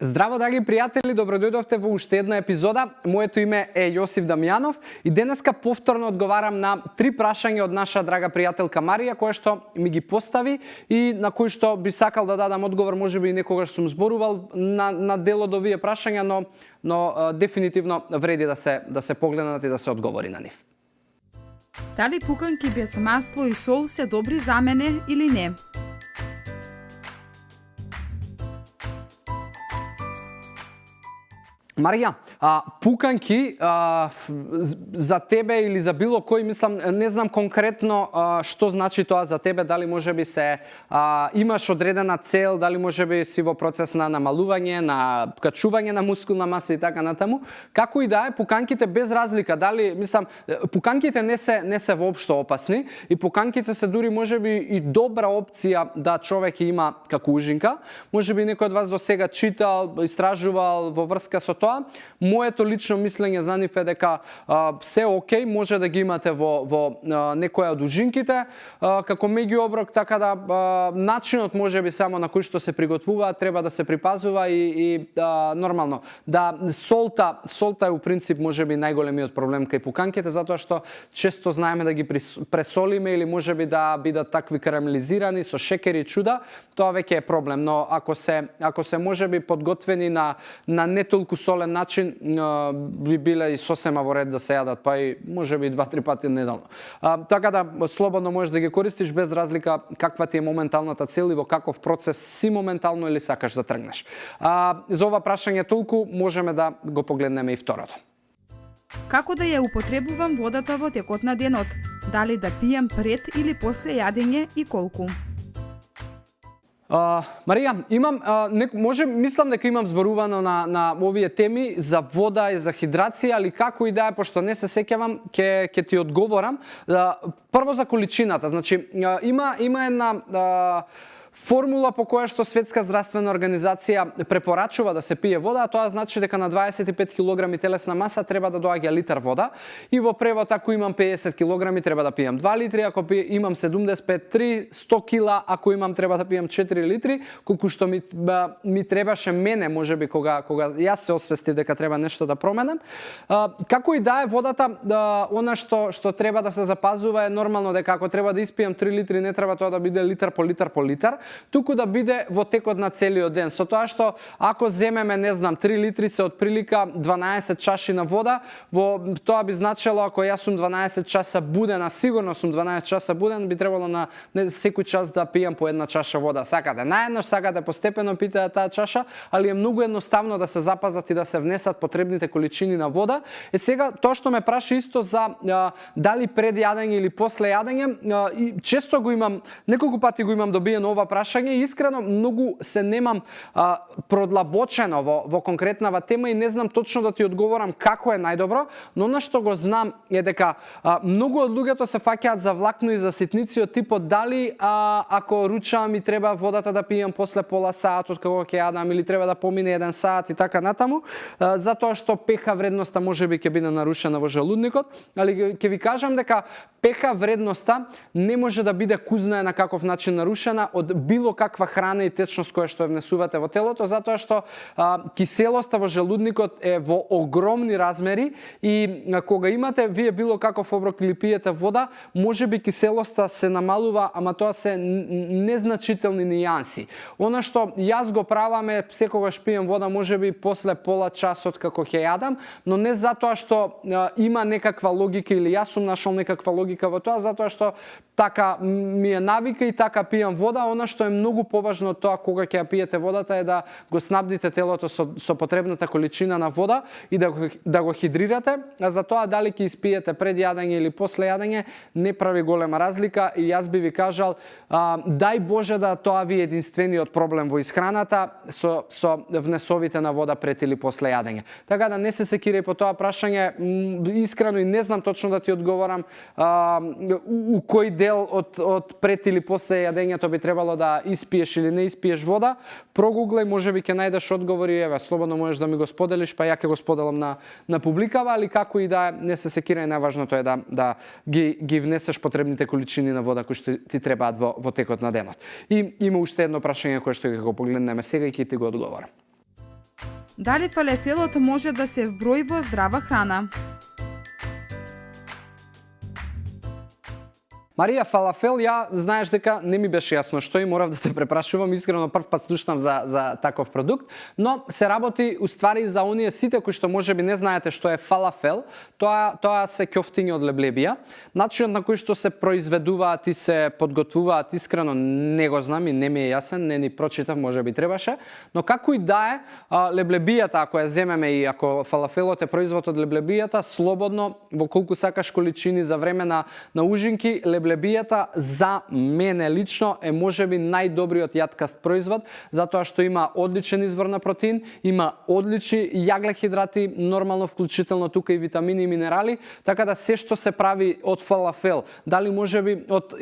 Здраво, драги пријатели, добродојдовте во уште една епизода. Моето име е Јосиф Дамјанов и денеска повторно одговарам на 3 прашања од наша драга пријателка Марија, која што ми ги постави и на кои што би сакал да дадам одговор, можеби и некогаш сум зборувал на дел од овие прашања, но дефинитивно вреди да се погледнат и да се одговори на нив. Дали пуканки без масло и сол се добри за мене или не? Марија, пуканки за тебе или за било кој, мислам, не знам конкретно што значи тоа за тебе, дали можеби имаш одредена цел, дали можеби си во процес на намалување, на качување на мускулна маса и така натаму. Како и да е, пуканките без разлика, дали, мислам, пуканките не се воопшто опасни и пуканките се дури можеби и добра опција да човек има како ужинка. Можеби некој од вас досега читал, истражувал во врска со тоа. Моето лично мислење за нив е дека се окей, може да ги имате во некоја од ужинките, како меѓуоброк, така да начинот можеби само на кој што се приготвува треба да се припазува и нормално. Да солта е у принцип можеби најголемиот проблем кај пуканките, затоа што често знаеме да ги пресолиме или можеби да бидат такви карамелизирани со шекер и чуда, тоа веќе е проблем, но ако се можеби подготвени на не толку солен начин, би биле и сосема во ред да се јадат, па и можеби 2-3 пати неделно. Така да слободно можеш да ги користиш без разлика каква ти е моменталната цел и во каков процес си моментално или сакаш да тргнеш. За ова прашање толку можеме да го погледнеме и второто. Како да ја употребувам водата во текот на денот? Дали да пијам пред или после јадење и колку? Марија, мислам дека имам зборувано на овие теми за вода и за хидрација, али како и да е, пошто не се сеќавам, ќе ти одговорам. Прво за количината, значи има една формула по која што Светска здравствена организација препорачува да се пие вода, а тоа значи дека на 25 кг телесна маса треба да доаѓа литар вода и во превод ако имам 50 кг треба да пијам 2 литри, ако имам 75, 3, 100 кг, ако имам треба да пијам 4 литри, колку што ми требаше мене можеби кога јас се освестив дека треба нешто да променам. Како и да е, водата, она што треба да се запазува е нормално дека ако треба да испијам 3 литри, не треба тоа да биде литар по литар, туку да биде во текот на целиот ден. Со тоа што ако земеме, не знам, 3 литри се од прилика 12 чаши на вода, тоа би значело ако јас сум 12 часа буден, а сигурно сум 12 часа буден, би требало на секој час да пијам по една чаша вода. Сакате наеднаш, сакате постепено пиете таа чаша, али е многу едноставно да се запазат и да се внесат потребните количини на вода. Сега тоа што ме праша исто за дали пред јадење или после јадење, и често го имам, неколку пати го имам добиено ова прашање и искрено многу се немам продлабочено во конкретнава тема и не знам точно да ти одговорам како е најдобро, но она што го знам е дека многу од луѓето се фаќаат за влакно и за ситници од типот дали ако ручам и треба водата да пијам после пола сат од кога ќе јадам или треба да помине 1 сат и така натаму, затоа што pH вредноста можеби ќе биде нарушена во желудникот, али ќе ви кажам дека pH вредноста не може да биде кузна на каков начин нарушена од било каква храна и течност која што ја внесувате во телото, затоа што киселоста во желудникот е во огромни размери и кога имате вие било каков оброк или пиете вода, можеби киселоста се намалува, ама тоа се незначителни нијанси. Она што јас го правам е секогаш пием вода можеби после пола час од како ќе јадам, но не затоа што има некаква логика или јас сум нашол некаква логика во тоа, затоа што така ми е навика и така пијам вода. Она што е многу поважно од тоа кога ќе ја пиете водата е да го снабдите телото со потребната количина на вода и да го хидрирате, а за тоа дали ќе испиете пред јадење или после јадење не прави голема разлика и јас би ви кажал дај Боже да тоа ви е единствениот проблем во исхраната со внесовите на вода пред или после јадење. Така да не се секирај по тоа прашање, искрено и не знам точно да ти одговорам у кој дел од пред или после јадењето би требало да испиеш или не испиеш вода. Прогуглај, можеби ќе најдеш одговори, еве, слободно можеш да ми го споделиш, па ја ќе го споделам на публикава, али како и да не се секирај, најважното е да ги внесеш потребните количини на вода кои што ти требаат во текот на денот. И има уште едно прашање кое што ќе го погледнеме сега и ќе ти го одговорам. Дали фалафелот може да се вброи во здрава храна? Марија, фалафел, знаеш дека не ми беше јасно што и морав да те препрашувам, искрено прв пат слушнам за таков продукт, но се работи уствари за оние сите кои што можеби не знаете што е фалафел, тоа се ќофтиња од леблебија. Начинот на кој што се произведуваат и се подготвуваат, искрено не го знам и не ми е јасен, не ни прочитав, можеби требаше, но како и да е, леблебијата ако ја земеме и ако фалафелот е производ од леблебијата, слободно во колку сакаш количини за време на ужинки, леблебијата за мене лично е можеби најдобриот јаткаст производ, затоа што има одличен извор на протеин, има одлични јаглехидрати, нормално вклучително тука и витамини и минерали, така да се што се прави од фалафел, дали можеби од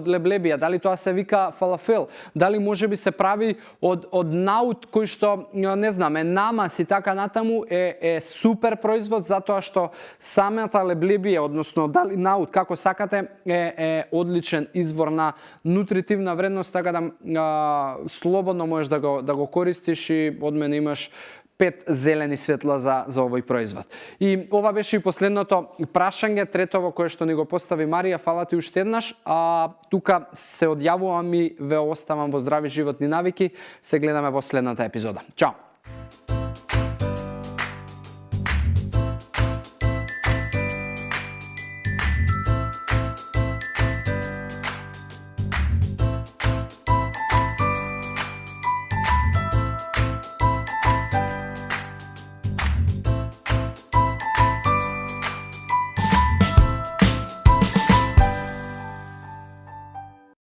леблебија, дали тоа се вика фалафел, дали можеби се прави од наут кој што не знам, е намас и така натаму, е супер производ затоа што самата леблебија, односно дали наут како сакате, е одличен извор на нутритивна вредност, така да слободно можеш да го користиш и од мене имаш 5 зелени светла за овој производ. И ова беше и последното прашање, третово кое што ни го постави Марија, фала ти уште еднаш. Тука се одјавувам и ве оставам во здрави животни навики. Се гледаме во следната епизода. Чао!